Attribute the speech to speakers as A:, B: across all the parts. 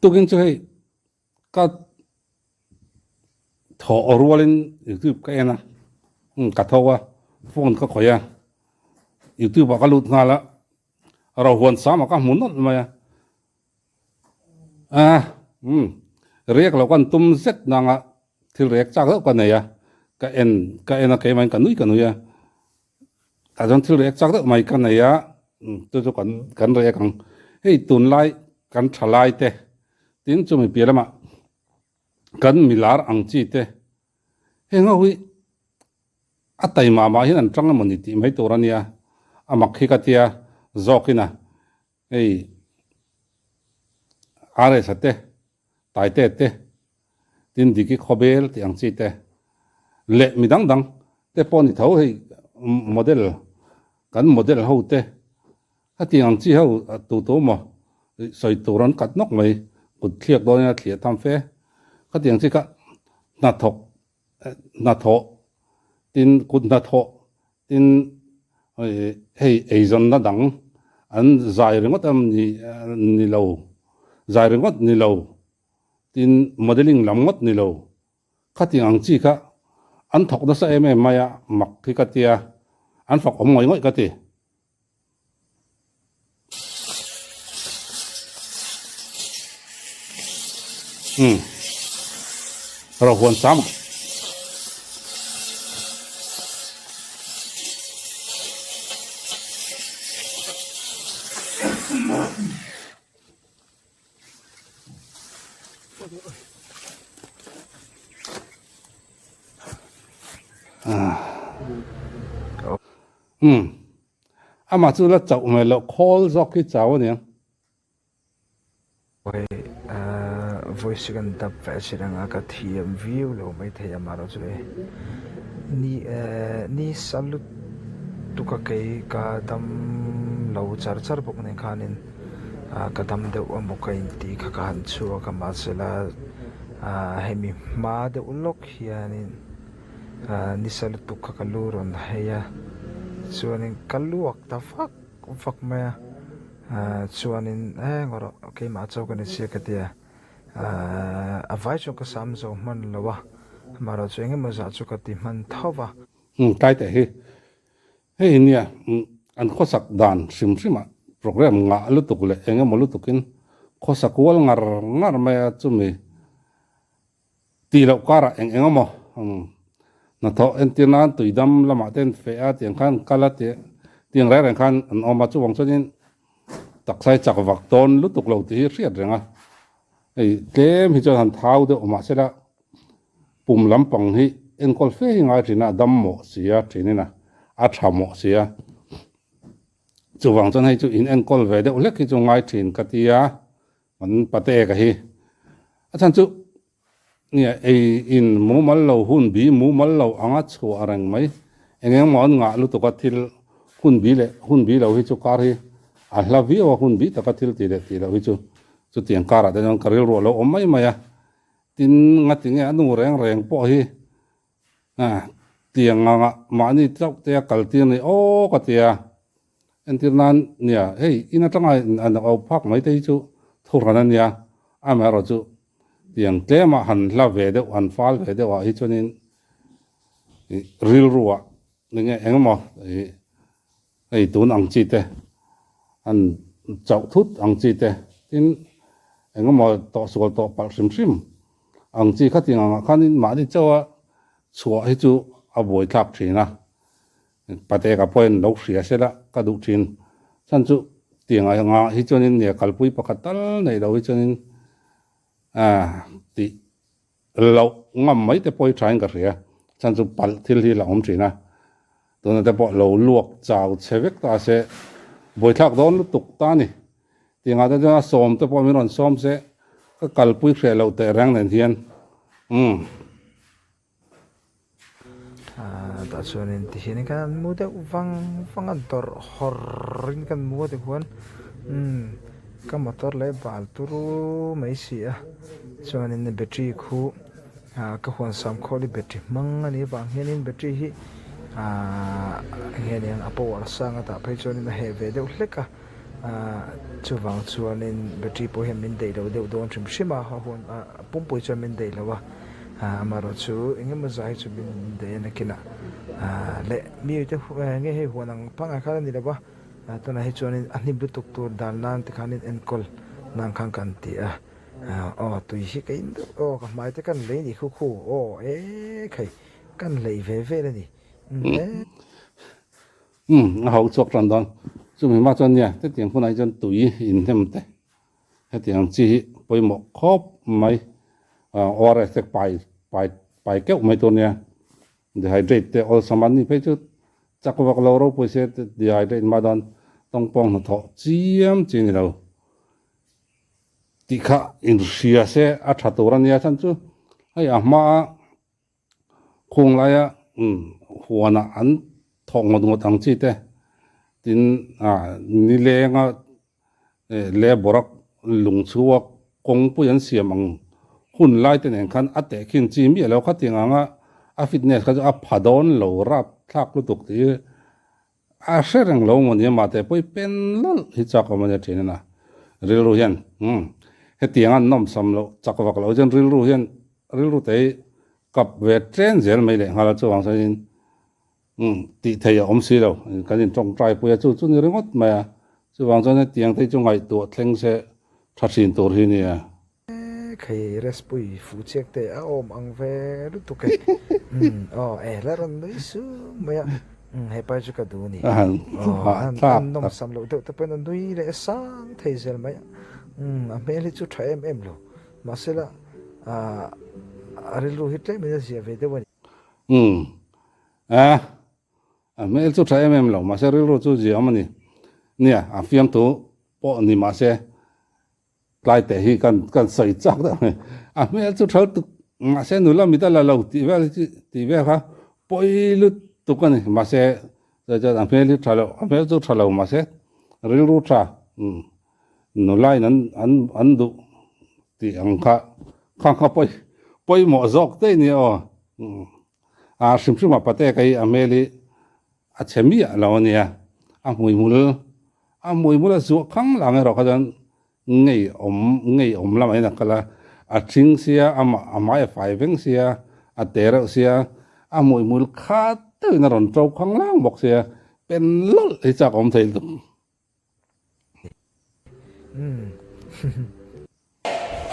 A: Tukin chu hei ka thawh rualin youtube ka en a, ka tho a, phone ka khawih a, youtube ah ka lut nghal a, rohuan sama ka hmu nawlh mai a, a umm riak lo kan tum zet nanga thil riak chak deuh ka nei a, ka en ka en a keimah in ka nui ka nui a, tah chuan thil riak chak deuh mai ka nei a, chu chu kan kan riak ang, hei tunlai kan thalai te tin chumi piah lamah kan milar ang chi te heng ho hi a taima mah hian an tang emawni tih mai tur a nia, a mak hi ka tia zawkin a. Hei RS-a te, Taite te, tin Diki Khawbel tih ang chi te leh mi dang dang te pawh ni tho hei model kan model ho te hetiang ang chi ho tu tu maw sawi tur an kat nawk mai kut thliak dawnin a thliah tham fe khatiang chi kha hnathawk hnathawh tin kut hnathawh Tin, hei eizawnna dang an zai ringawt em ni ni lo, zai ringawt ni lo, tin modelling lam ngawt ni lo, khatiang ang chi kha an thawk nasa em em mai a, mak hi ka tia, an fak awm ngawih ngawih ka ti. Umm Rohuan Sam Umm Amah chu la chauh hmel loh khawl zawk hi chau aniang.
B: Oi voice kan dap ve chin anga ka thiam viau lo maithei amaherawh chu e ni ni sa lutuk a kei ka dam lo char char bawk nen khanin ka dam deuh emaw ka intih kha ka han chhuak a mahsela hemi hma deuh lawk hianin. Ni sa lutuk kha ka lu rawn hei a chuanin ka luak ta vak vak mai a chuanin eng erawh keimah chauh ka ni sia ka ti a a vai chuan ka sam zo hman lo a amaherawh chu engemaw zah chu ka ti hman tho va.
A: Umm tlai teh hi hei nia an khawsak dan hrim hrim ah program ngah lutuk leh engemaw lutukin khawsak kual ngar ngar mai a chumi Tih loh karah eng eng emaw hnathawh entir nan tuidam lamah te an feh a tiang khan an kal a tih tiang reng reng khan an awm a chuvang chuanin taksa hi chak vak dawn lutuk lo tih hi hriat reng a hei tlem hi chuan han thau deuh mahsela pum lampang hi enkawl fe hi ngai thin a a dam mawh si a thinin a a tha mawh si a chuvang chuan hei chu in enkawl ve deuh hlek hi chu ngai thin ka tia. An pate ka hi a chhan chu nge ei in mumal lo hun bi mumal lo anga chhuah reng mai eng eng maw an ngah lutuk a thil hun bi leh hun bi lo hi chu kar hi a hla viau a hun bi taka thil tih leh tih loh hi chu chutiang karah te chuan ka rilru a lo awm mai mai a tin ngatinge a nu reng reng pawh hi tiang anga mahni chauh te a kal tir ni aw ka tia. Entir nan nia, hei in atanga an au phak mai te hi chu thuhran a nia, amaherawh chu tiang tlema han hla ve deuh, han fal ve deuh ah hi chuanin rilru ah enge engemaw ih hei tun ang chi te han chauh thut ang chi te tin engemaw tawhsual tawh palh hrim hrim ang chi khatiang angah khanin mahni chauha chhuah hi chu a buaithlak thin a. Pate ka pawhin lo hria se la ka duh thin. Chhan chu tiang anga hi chuanin nia kalpui pakhat tal neih loh hi chuanin tih loh ngam mai te pawh hi thain ka hria. Chhan chu palh thil hi la awm thin a, tuna te pawh lo luak chau che vek ta se buaithlak dawn lutuk ta a ni. Tiang ah te chuan a sawm te pawh min rawn sawm se ka kalpui hreh loh teh reng nen hian umm.
B: Tah chuanin ti hianin kan han mu deuh vang vang a dawrh hawrhin kan mu a tikhuan umm ka motor leh bal turu mai si a chuanin battery khu ah ka huan sam khawl hi battery hmang a nih avang hianin battery hi ahh enge niang a power sang a tah phei chuanin a heh ve deuh hlek a. Chuvang chuanin battery pawh hian min daih lo deuh dawn hrim hrim a, a hun a pumpui chuan min daih lo a, amaherawh chu eng emaw zai chu min daih a nakinah leh mi te nge hei huan ang pangngai khan a ni lo va, tunah hi chuanin a hnim lutuk tur dan nan te khanin enkawl nan khan kan ti a, aw tui hi ka in deuh aw ka hmai te kan lei ni khu khu aw e khai kan lei ve vel a ni e.
A: Umm a ho chhuak tan dawn. Chumi hma chuan nia hetiang hunah hi chuan tui inhnem te hetiang chi hi pawimawh khawp mai ORS te pai pai pai keuh mai tur nia dehydrate te awlsam an ni phei chu chak vak lo ropui se dehydrate hma dawn tawngpawng hnathawh chiam chi ni lo tih kha inhria se a tha tur a nia chhan chu hei a hmaa Khung laia huanah an thawk ngawt ngawt ang chi te, tin nilenga labour a lung chhua kawngpui an siam ang hun lai te nen khan a tehkhin chi miah lo khatiang anga a fitness kha chu a pha dawn lo rap thlak lutuk tih hi A hre reng lo maw nia mahte pawi pen lawlh hi chak awm a nia thin a, rilru hian umm hetiang a nawmsam loh chak vak loh chuan rilru hian rilru te hi kap ve chen zel mai leh nghal a chuvang chuanin umm tih theih a awm si lo kan in tawngtai pui a chu chu ni ringawt mai a chuvang chuan hetiang te hi chu ngaihtuah thleng se tha thin tur hi nia.
B: Khei Respui fuh chiak te a awm ang ve lutuk e. Umm aw e la rawn nui sung mai a. Umm hepa hi chu ka duh a ni. Aw an an nawmsam loh deuh te pawhin a nui leh sang thei zel mai a. Umm a hmel hi chu tha em em lo. Mahsela ah a rilru hi tlem in a zia ve deuh a ni.
A: Umm a a hmel chu tha em em lo mahse rilru chu zia awm a ni. Nia a fiamthu pawh ni mahse Tlai teh hi kan kan sawi chak deuh mai. A hmel chu thal tuk mahse nula mit a la lo tih vel hi chu tih vel kha pawi lutuk a ni. Mahse chuan chuan a hmel hi tha lo a hmel chu tha lo mahse rilru tha umm nula in an an an duh tih ang kha khang kha pawi pawimawh zawk daih a nia aw. Umm a hrim hrim a pate ka hi a hmel hi a chhe miah lo a nia a hmuihmul A hmuihmul a zuah khang lang erawh kha chuan ngei awm ngei awm lamah hian a kal a, a thing sia amah a hmai a fai veng sia a te reuh sia a hmuihmul khat deuhin a rawn to khang lang bawk sia pen lawlh hi chak awm thei lutuk.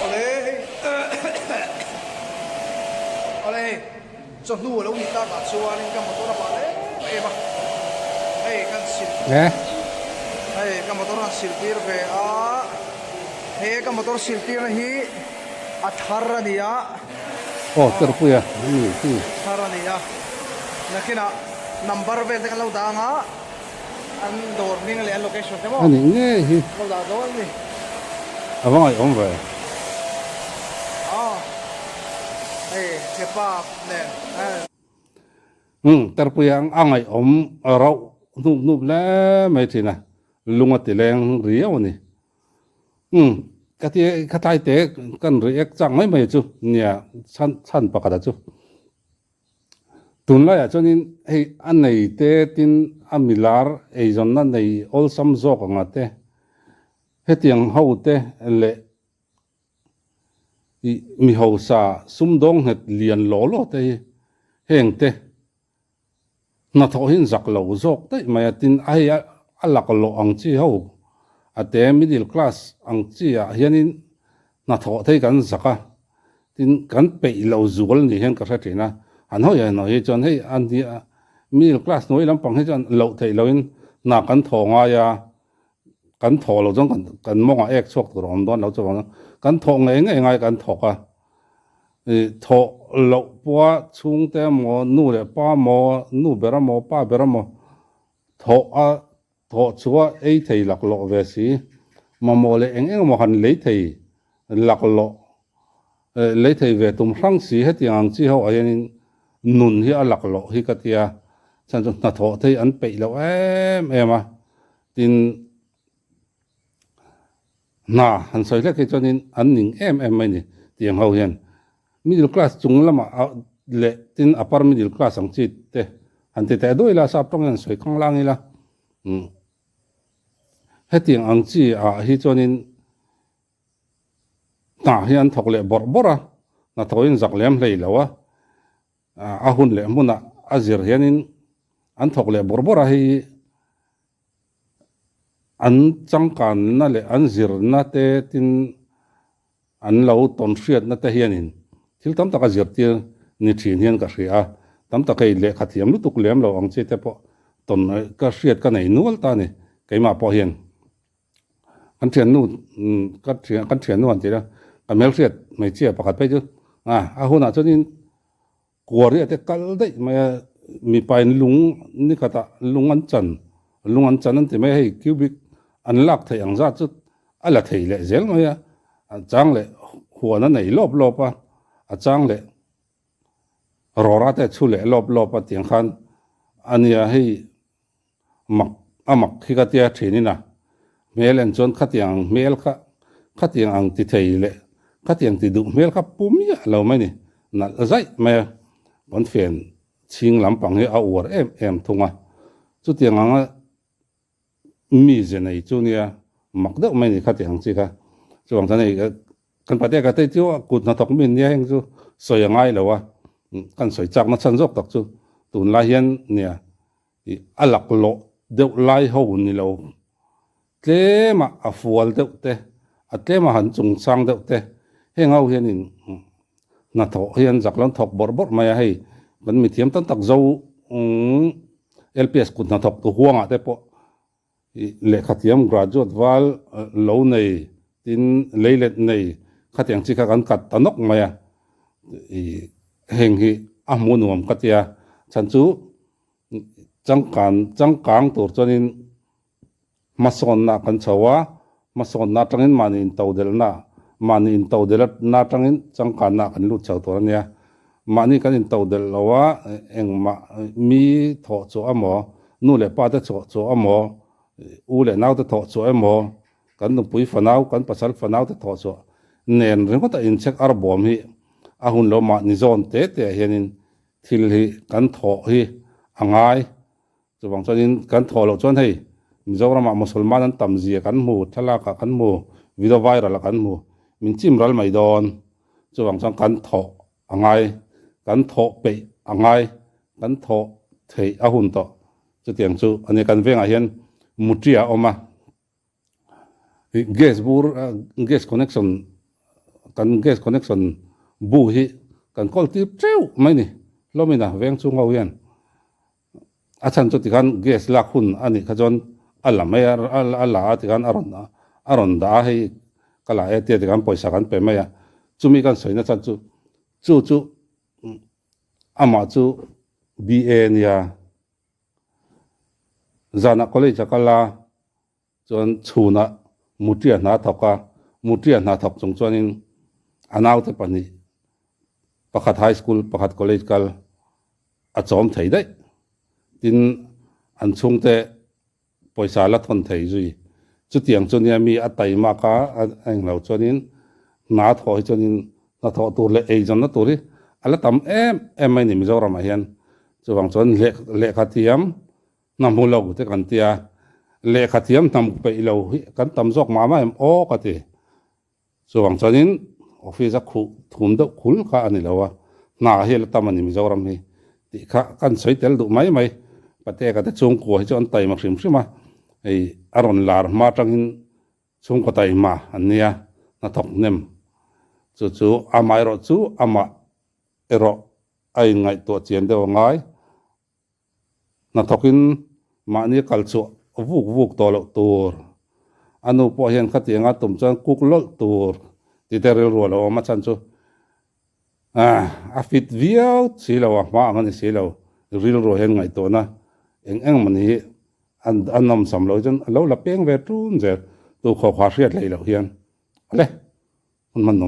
C: Awle hei Awle hei chawhnu a lo nih takah chuanin ka motor a pah em em a hei kan sil hei ka motor han sil tir ve a he ka motor sil tirna hi a thar a ni a
A: Aw Terpuia
C: thar a ni a nakinah number vel te kan lo dah ang a. An dawr hming leh an location te maw?
A: A nih ngei hi.
C: Lo dah dawn a ni.
A: A va ngaihawm ve.
C: Aw hei Chepa nen.
A: Umm Terpuia a ngaihawm rauh hnup hnup hle mai thin a, lung a ti leng riau a ni. Umm ka ti ka tlai te kan react chak mai mai chu nia chhan chhan pakhat a chu. Tunlaiah chuanin hei a nei te tin a milar eizawnna nei awlsam zawk anga te, hetiang ho te leh ih mi hausa sumdawng nghet lian law law te hi heng te hnathawh hi an zak lo zawk daih mai a, tin a hei a laklawh ang chi ho a te middle class ang chi ah hianin hnathawh te hi kan zak a, Tin, kan peih lo zual ni hian ka hre thin a, an hawi an hawi hi chuan hei a nia middle class hnuai lampang hi chuan loh theih loin hna kan thaw ngai a, kan thaw lo chuan kan kan mawngah ek chhuak tur a awm dawn lo chuvang kan thawh ngei ngei ngai kan thawk a, ih thawh loh pawha chhungte maw nu leh pa maw nu ber a maw pa ber a maw thawh a Thawh chhuah ei thei laklawh ve si, mamawh leh eng eng emaw han lei thei laklawh lei thei ve tum hrang si hetiang ang chi ho ah hianin nun hi a laklawh hi ka tia, chhan chu hnathawh te hi an peih loh em em a, tin hna han sawi hlek hi chuanin an ning em em mai ni tiang ho hian. Middle class chung lamah leh tin upper middle class ang chi te han ti teh duai ila, sap tawng hian sawi khang lang ila. Hetiang ang chi ah hi chuanin hna hi an thawk leh bawrh bawrh a, hnathawhin zak lem hlei lo a, a hun leh hmunah a zir hianin an thawk leh bawrh bawrh a, hei hi an changkanna leh an zirna te tin an lo tawn hriatna te hianin thil tam tak a zirtir ni thin hian ka hria a, tam tak hei lehkha thiam lutuk lem lo ang chi te pawh tawn ka hriat ka nei nual ta a ni keimah pawh hian. Kan thiannu ka thian kan thiannu han tih a ka hmelhriat hmeichhia pakhat phei chu a a hunah chuanin kuaria te kal daih mai a mipa in lung ni khatah lung an chan lung an chan an ti mai a hei cubic an lak theih ang zat chu a la thei leh zel mai a a chang leh huan a nei lawp lawp a a chang leh rawra te a chhu leh lawp lawp a tiang khan a nia hei. Mak a mak hi ka tia thin in a hmel en chuan khatiang ang hmel kha khatiang ang ti thei leh khatiang ti duh hmel kha pu miah lo mai ni nalh zaih mai a pawnfen chhing lampang hi a uar em em thung a chutiang anga mi ze nei chu nia mak deuh mai ni khatiang ang chi kha chuvang chuan hei kan patea ka tei chu kut hnathawk mi nia heng chu sawi a ngai lo a kan sawi chakna chhan zawk tak chu tunlai hian nia Ih a laklawh deuh lai ho ni lo, tlema a fual deuh te, a tlema han chungchang deuh te, heng ho hianin hnathawh hi an zak lo, an thawk bawrh bawrh mai a, hei kan mithiam tam tak zo LPS kut hnathawk tu huangah te pawh Ih lehkhathiam graduate val lo nei tin leilet nei khatiang chi kha kan kat ta nawk mai a, ih heng hi a hmuh nuam ka tia chhan chu changkan changkang tur chuanin hmasawnna kan chho a, hmasawnna atangin mahni intodelhna mahni intodelhna atangin changkanna kan lut chho tur a nia. Mahni kan intodelh lo a, engmah mi thawh chhuah emaw, nu leh pa te chhuah chhuah emaw, u leh nau te thawh chhuah emaw, kan nupui fanau, kan pasal fanau te thawh chhuah nen ringawt a inchhek ar bawm hi a hun lo mahni zawn te te ah hianin thil hi kan thawh hi a ngai. Chuvang chuanin kan thawh loh chuan hei Mizoramah Musulman an tam zia kan hmu, thlalakah kan hmu, video viral ah kan hmu, min chim ral mai dawn. Chuvang chuan kan thawh a ngai, kan thawh peih a ngai, kan thawh theih a hun tawh. Chutiang chu a nia kan vengah hian Mutia a awm a. Gas bur gas connection kan gas connection bu hi kan kawl tir teuh mai ni hlawmin a veng chhung ho hian a chhan chu tikhan gas lak hun a nih kha chuan a la mai a a la a tikhan a rawn a rawn dah a hei ka la e tia tikhan pawisa kan pe mai a chumi kan sawi na chhan chu chu chu amah chu BA ania zanah college a kal a. Chuan chhunah Mutia hna thawk a, Mutia hna thawk chung chuanin a naute pahnih, pakhat high school, pakhat college kal a chawm thei daih. Tin, an chhungte pawisa la thawn thei zui. Chutiang chu nia mi a taimak a, a englo chuanin hna thawh hi chuanin hnathawh tur leh eizawnna tur hi a la tam em em mai ni Mizoramah hian. Chuvang chuan lehkha thiam Hna hmu lo te kan tia, lehkha thiam hnam peih lo hi kan tam zawk mah mah em aw ka ti. Chuvang chuanin office a khuh thum deuh khul kha a ni lo a, hna hi a la tam a ni Mizoram hi tih kha kan sawi tel duh mai mai. Pateka te chhungkua hi chu an taima hrim hrim a, hei a rawn lar hma atangin chhungkaw taima an nia, hnathawk hnem chu chu amaherawh chu amah erawh a inngaihtuah chian deuh a ngai. Hnathawkin mahni kal chhuah vuk vuk tawh loh tur, a nu pawh hian khatianga tum chuan kuk lawlh tur tih te rilru a lo awm a chhan chu a fit viau si lo a, hma ang a ni si lo, rilru hian ngaihtuahna eng eng mawni hi a nawmsam loh hi chuan a lo la peng ve ṭun zel, tu khawkha hriat hlei loh hian ale hun hman nuam.